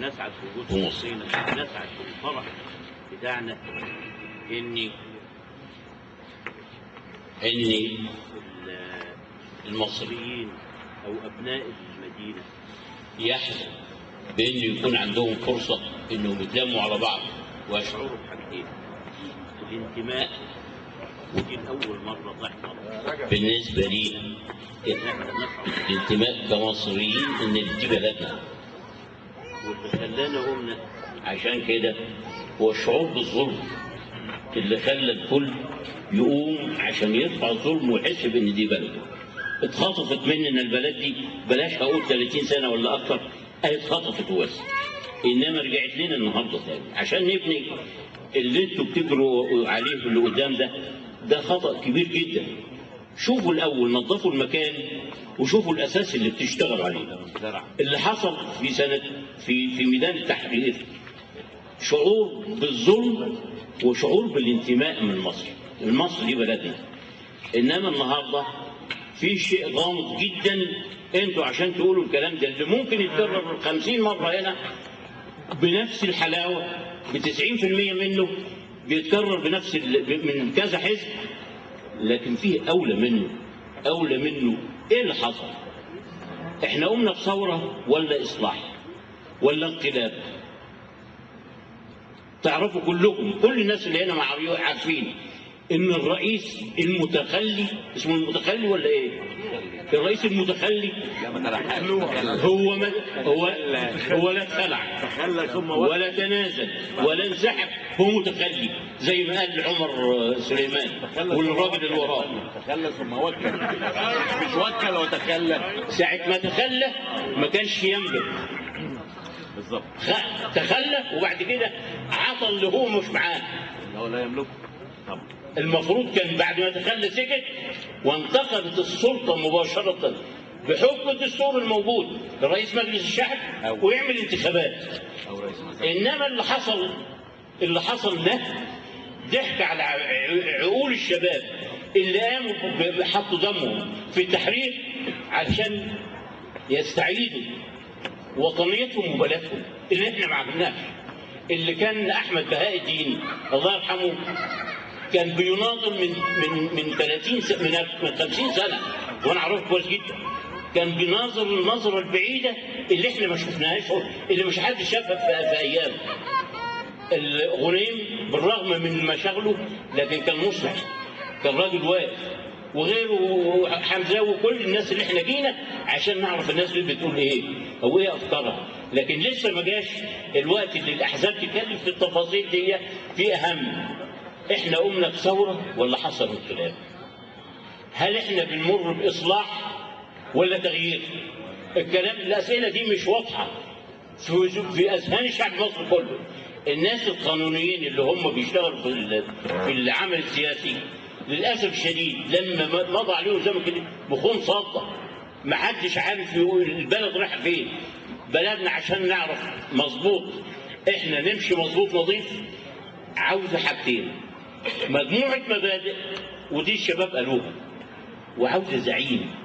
نسعد بوجود وسطينا، نسعد بالفرح بتاعنا ان المصريين او ابناء المدينة يحظوا بان يكون عندهم فرصة انهم يتلموا على بعض ويشعروا بحاجتين: الانتماء، ودي اول مرة تحصل بالنسبة لينا ان احنا نشعر الانتماء كمصريين ان دي بلدنا، واللي خلانا قمنا عشان كده هو الشعور بالظلم اللي خلى الكل يقوم عشان يرفع الظلم ويحس بان دي بلده. اتخطفت مننا البلد دي، بلاش هقول 30 سنة ولا اكتر، اهي اتخطفت وبس، انما رجعت لنا النهارده تاني عشان نبني اللي انتوا بتجروا عليه اللي قدام ده. ده خطأ كبير جدا. شوفوا الاول، نظفوا المكان وشوفوا الاساس اللي بتشتغلوا عليه. اللي حصل في سنة في ميدان التحرير شعور بالظلم وشعور بالانتماء من مصر. مصر دي بلدنا. انما النهارده في شيء غامض جدا، انتوا عشان تقولوا الكلام ده اللي ممكن يتكرر 50 مرة هنا بنفس الحلاوة ب 90% منه بيتكرر بنفس من كذا حزب، لكن فيه اولى منه، اولى منه. ايه اللي حصل؟ احنا قمنا بثورة ولا اصلاح ولا انقلاب؟ تعرفوا كلكم، كل الناس اللي هنا عارفين ان الرئيس المتخلي، اسمه المتخلي ولا ايه؟ الرئيس المتخلي هو ما هو لا اتخلع ولا تنازل ولا انسحب، هو متخلي زي ما قال عمر سليمان والراجل اللي وراه. تخلى ثم وكل، مش وكل وتخلى. ساعة ما تخلى ما كانش يملك بالظبط، تخلى وبعد كده عطى اللي هو مش معاه، اللي هو لا يملكه. طبعا المفروض كان بعد ما تخلى سكت وانتقلت السلطة مباشرة بحكم الدستور الموجود لرئيس مجلس الشعب ويعمل انتخابات. انما اللي حصل ده ضحك على عقول الشباب اللي قاموا حطوا دمهم في التحرير عشان يستعيدوا وطنيتهم وبلدهم اللي احنا ما عملناش. اللي كان احمد بهاء الدين الله يرحمه كان بيناضل من 30 سنة، من 50 سنة، وانا اعرفه كويس جدا. كان بيناظر النظرة البعيدة اللي احنا ما شفناهاش، اللي مش حد شافها في ايام الغنيم، بالرغم من مشاغله لكن كان مصلح، كان راجل واقف، وغيره حمزاوي وكل الناس اللي احنا جينا عشان نعرف الناس دي بتقول ايه او ايه افكارها. لكن لسه ما جاش الوقت اللي الاحزاب تتكلم في التفاصيل دي. في اهم، احنا قمنا بثورة ولا حصل انقلاب؟ هل احنا بنمر باصلاح ولا تغيير؟ الكلام، الاسئلة دي مش واضحة في اذهان الشعب المصري كله. الناس القانونيين اللي هم بيشتغلوا في العمل السياسي للاسف الشديد لما مضى عليهم زمن كده مخون صادة، ما حدش عارف يقول البلد رايحة فين. بلدنا عشان نعرف مظبوط احنا نمشي مظبوط نظيف، عاوزه حاجتين: مجموعة مبادئ ودي الشباب قالوها، وعاوزه زعيم.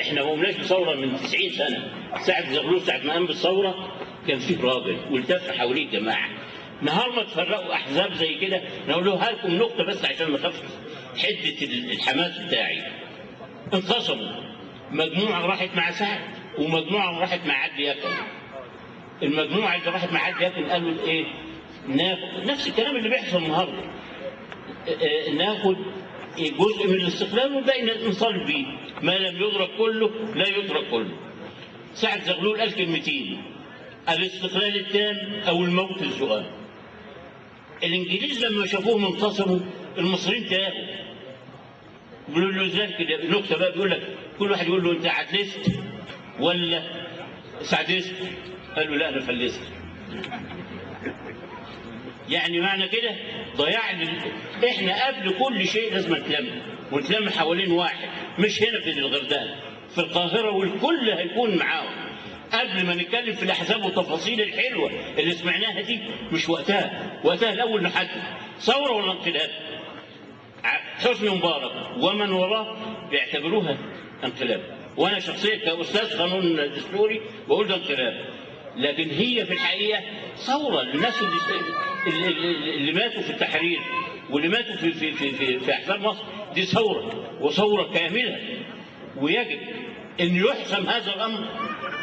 احنا ما قمناش بثورة من 90 سنة، ساعة زغلول ساعة ما قام بالثورة كان فيه راجل والتف حواليه جماعة. نهار ما تفرقوا احزاب زي كده نقول له هالكم نقطة بس عشان نخفف حده الحماس بتاعي. انقسموا، مجموعة راحت مع سعد ومجموعة راحت مع عدلي يكن. المجموعة اللي راحت مع عدلي يكن قالوا ايه؟ ناخد نفس الكلام اللي بيحصل النهارده، ناخد جزء من الاستقلال والباقي نطالب بيه، ما لم يدرك كله لا يترك كله. سعد زغلول قال كلمتين: الاستقلال التام او الموت الزؤام. الانجليز لما شافوهم انقسموا المصريين تاهوا. بيقولوا له ازاي كده؟ نكتة بقى، بيقول لك كل واحد يقول له انت عدلست ولا سعدست؟ قال له لا انا فلست. يعني معنى كده ضيعنا. احنا قبل كل شيء لازم نتلم، ونتلم حوالين واحد، مش هنا في الغردقه، في القاهرة، والكل هيكون معاهم. قبل ما نتكلم في الاحزاب والتفاصيل الحلوة اللي سمعناها دي مش وقتها، وقتها الاول نحدد ثورة ولا انقلاب. حسني مبارك ومن وراه بيعتبروها انقلاب، وانا شخصيا كاستاذ قانون دستوري بقول ده انقلاب. لكن هي في الحقيقة ثورة. الناس اللي ماتوا في التحرير واللي ماتوا في في في في, في احزاب مصر دي ثورة، وثوره كاملة، ويجب ان يحسم هذا الامر،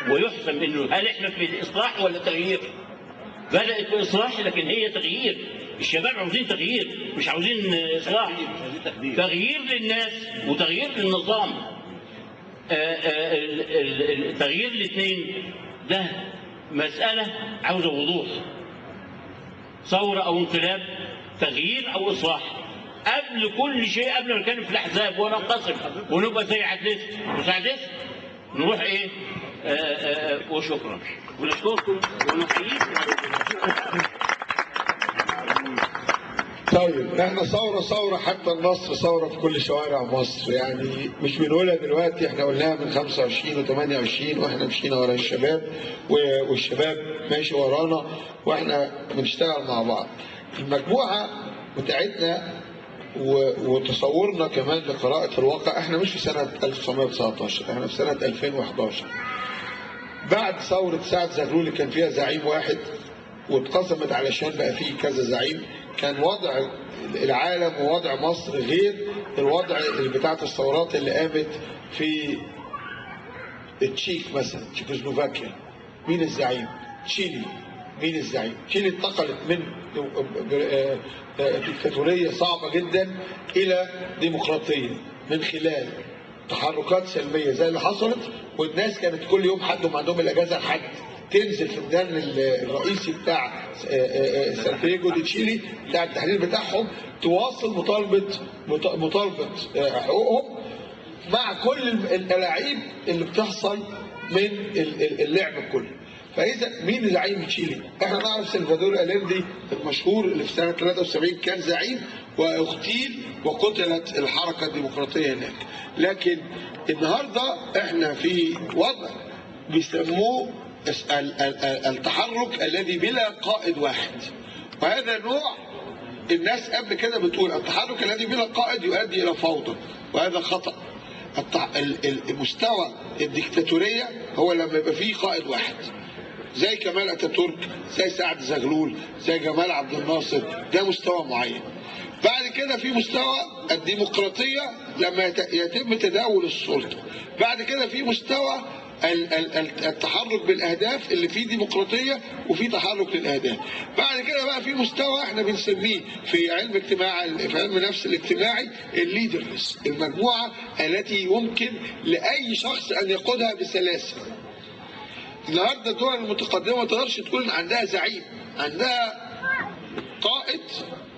ويحسم انه هل احنا في اصلاح ولا تغيير؟ بدات باصلاح لكن هي تغيير. الشباب عاوزين تغيير، مش عاوزين اصلاح، تغيير للناس وتغيير للنظام. تغيير الاثنين ده مسألة عاوزة وضوح. ثورة أو انقلاب، تغيير أو إصلاح. قبل كل شيء، قبل ما نتكلم في الأحزاب وننقسم ونبقى زي عدلس وسعدس، نروح إيه؟ وشكرا، ونشكركم ونحييكم. طيب احنا ثورة، ثورة حتى النصر، ثورة في كل شوارع مصر. يعني مش بنقولها دلوقتي، احنا قلناها من 25 و28، واحنا مشينا ورا الشباب والشباب ماشي ورانا، واحنا بنشتغل مع بعض. المجموعة بتاعتنا وتصورنا كمان لقراءة الواقع، احنا مش في سنة 1919، احنا في سنة 2011. بعد ثورة سعد زغلول اللي كان فيها زعيم واحد واتقسمت علشان بقى فيه كذا زعيم، كان وضع العالم ووضع مصر غير الوضع اللي بتاعت الثورات اللي قامت في التشيك مثلا، تشيكوسلوفاكيا. مين الزعيم؟ تشيلي. مين الزعيم؟ تشيلي انتقلت من ديكتاتورية صعبة جدا إلى ديمقراطية من خلال تحركات سلمية زي اللي حصلت، والناس كانت كل يوم حد وما عندهم الأجازة لحد تنزل في الميدان الرئيسي بتاع سانتياغو دي تشيلي بتاع التحرير بتاعهم، تواصل مطالبة حقوقهم مع كل الألاعيب اللي بتحصل من اللعب كله. فإذا مين زعيم تشيلي؟ احنا نعرف سلفادور أليندي المشهور اللي في سنة 73 كان زعيم واغتيل وقتلت الحركة الديمقراطية هناك. لكن النهارده احنا في وضع بيسموه التحرك الذي بلا قائد واحد، وهذا نوع الناس قبل كده بتقول التحرك الذي بلا قائد يؤدي إلى فوضى، وهذا خطأ. المستوى الديكتاتورية هو لما يبقى فيه قائد واحد، زي كمال أتاتورك، زي سعد زغلول، زي جمال عبد الناصر، ده مستوى معين. بعد كده في مستوى الديمقراطية لما يتم تداول السلطة. بعد كده في مستوى التحرك بالأهداف اللي فيه ديمقراطية وفيه تحرك للأهداف. بعد كده بقى في مستوى احنا بنسميه في علم اجتماع، في علم النفس الاجتماعي، ال leaderless، المجموعة التي يمكن لأي شخص أن يقودها بسلاسة. النهارده الدول المتقدمة ما تقدرش تقول عندها زعيم، عندها قائد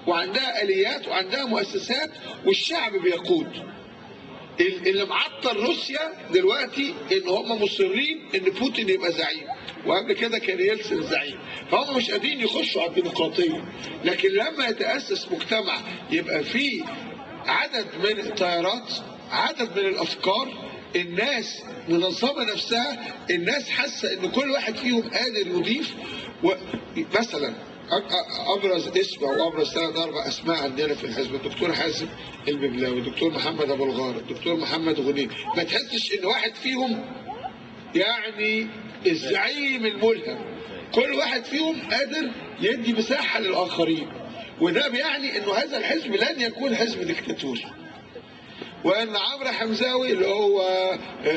وعندها آليات وعندها مؤسسات والشعب بيقود. اللي معطل روسيا دلوقتي ان هم مصرين ان بوتين يبقى زعيم، وقبل كده كان يلسن زعيم، فهم مش قادرين يخشوا على الديمقراطية. لكن لما يتاسس مجتمع يبقى فيه عدد من التيارات، عدد من الافكار، الناس منظمة نفسها، الناس حاسه ان كل واحد فيهم قادر يضيف. مثلا ابرز اسم او ابرز 3 4 اسماء عندنا في الحزب، الدكتور حازم الببلاوي، الدكتور محمد ابو الغار، الدكتور محمد غنيم. ما تحسش ان واحد فيهم يعني الزعيم الملهم، كل واحد فيهم قادر يدي مساحة للاخرين، وده بيعني انه هذا الحزب لن يكون حزب ديكتاتوري. وان عمرو حمزاوي اللي هو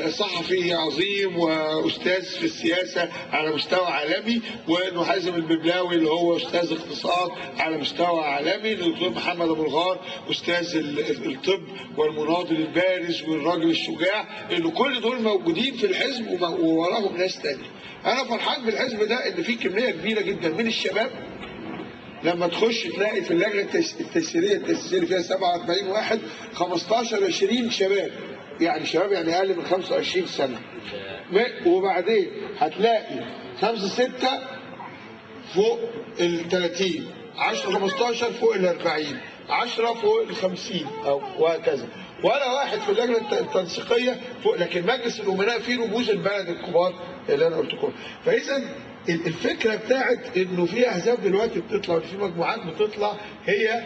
صحفي عظيم واستاذ في السياسة على مستوى عالمي، وانه حازم الببلاوي اللي هو استاذ اقتصاد على مستوى عالمي، الدكتور محمد ابو الغار استاذ الطب والمناضل البارز والراجل الشجاع، انه كل دول موجودين في الحزب ووراهم ناس تانية. انا فرحان بالحزب ده ان في كمية كبيرة جدا من الشباب. لما تخش تلاقي في اللجنة التسييريه فيها 47 واحد، 15 20 شباب، يعني شباب يعني اقل من 25 سنة. وبعدين هتلاقي 5 6 فوق ال 30، 10 15 فوق ال 40، 10 فوق ال 50 او وهكذا. ولا واحد في اللجنة التنسيقيه فوق، لكن مجلس الامناء فيه رموز البلد الكبار اللي انا قلت لكم. فاذا الفكرة بتاعت انه في احزاب دلوقتي بتطلع وفي مجموعات بتطلع هي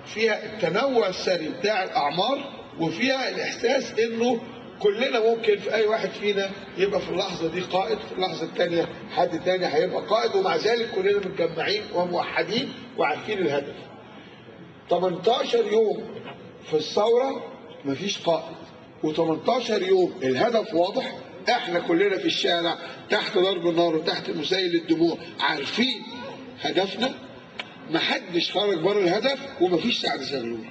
فيها التنوع السري بتاع الاعمار، وفيها الاحساس انه كلنا ممكن في اي واحد فينا يبقى في اللحظة دي قائد، في اللحظة الثانية حد تاني هيبقى قائد، ومع ذلك كلنا متجمعين وموحدين وعارفين الهدف. 18 يوم في الثورة مفيش قائد، و18 يوم الهدف واضح، احنا كلنا في الشارع تحت ضرب النار وتحت مسيل الدموع عارفين هدفنا، محدش خرج بره الهدف، ومفيش سعد زغلول.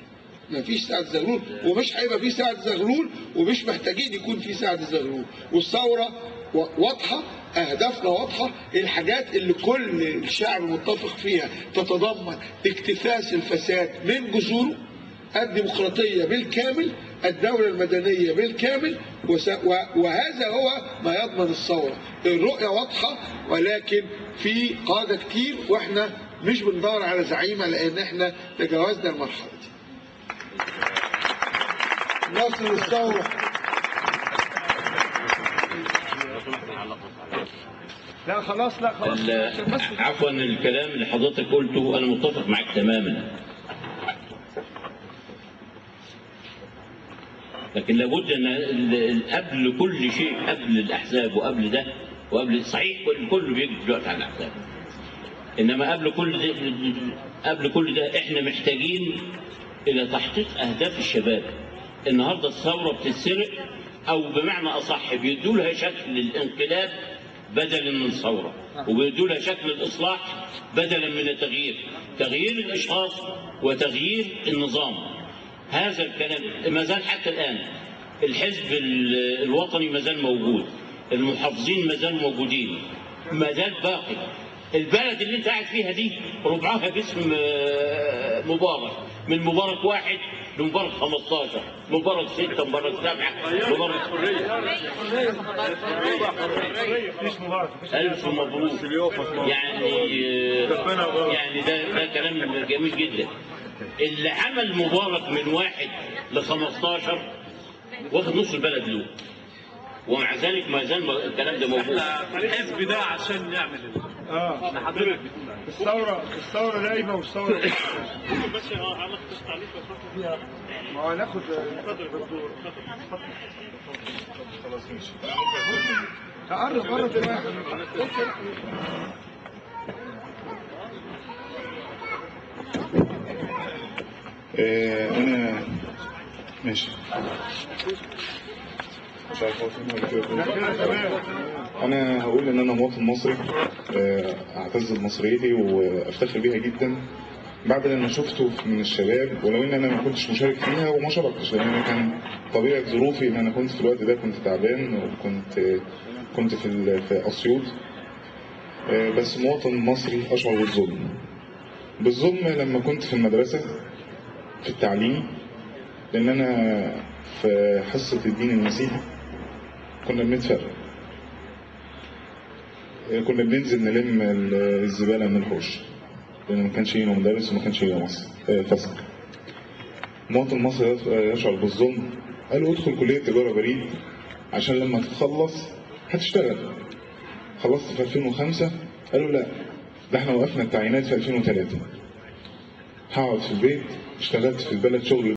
مفيش سعد زغلول، ومش هيبقى في سعد زغلول، ومش محتاجين يكون في سعد زغلول. والثورة واضحة، أهدافنا واضحة، الحاجات اللي كل الشعب متفق فيها تتضمن اكتفاس الفساد من جذوره، الديمقراطية بالكامل، الدولة المدنية بالكامل، وهذا هو ما يضمن الثورة. الرؤية واضحة، ولكن في قادة كتير، واحنا مش بندور على زعيمة لأن احنا تجاوزنا المرحلة دي. نصر الثورة. لا خلاص، لا خلاص. عفوا، الكلام اللي حضرتك قلته أنا متفق معاك تماما، لكن لابد ان قبل كل شيء، قبل الاحزاب وقبل ده وقبل، صحيح كله بيجري دلوقتي على الاحزاب، انما قبل كل ده احنا محتاجين الى تحقيق اهداف الشباب. النهارده الثورة بتتسرق، او بمعنى اصح بيدوا لها شكل الانقلاب بدلا من ثورة، وبيدوا لها شكل الاصلاح بدلا من التغيير، تغيير الاشخاص وتغيير النظام. هذا الكلام ما زال حتى الآن، الحزب الوطني ما زال موجود، المحافظين ما زالوا موجودين، ما زال باقي. البلد اللي انت قاعد فيها دي ربعها باسم مبارك، من مبارك 1 لمبارك 15، مبارك 6، مبارك 7، مبارك. ألف مبروك. يعني ده كلام جميل جدا. اللي عمل مبارك من 1 ل 15 واخد نص البلد له، ومع ذلك ما زال الكلام ده موجود. الحزب ده عشان نعمل حضرتك الثورة نايمة، والثورة بس عملت تعليق بس ما هو ناخد بالدور. خلاص ماشي، قرب قرب شوية. أنا ماشي، مش عارف هو فين ولا كده. أنا هقول إن أنا مواطن مصري، أعتز بمصريتي وأفتخر بيها جدا بعد اللي أنا شفته من الشباب، ولو إن أنا ما كنتش مشارك فيها وما شاركتش، لأن أنا كان طبيعة ظروفي إن أنا كنت في الوقت ده كنت تعبان، وكنت كنت في أسيوط. بس مواطن مصري أشعر بالظلم، بالظلم لما كنت في المدرسة في التعليم، لأن أنا في حصة الدين المسيحي كنا بنتفرق، كنا بننزل نلم الزبالة من الحوش، لأن ما كانش لينا مدرس وما كانش لينا فصل. مواطن مصري يشعر بالظلم، قالوا ادخل كلية تجارة بريد عشان لما تتخلص هتشتغل. خلصت في 2005، قالوا لا ده احنا وقفنا التعيينات في 2003. هقعد في البيت. اشتغلت في البلد شغل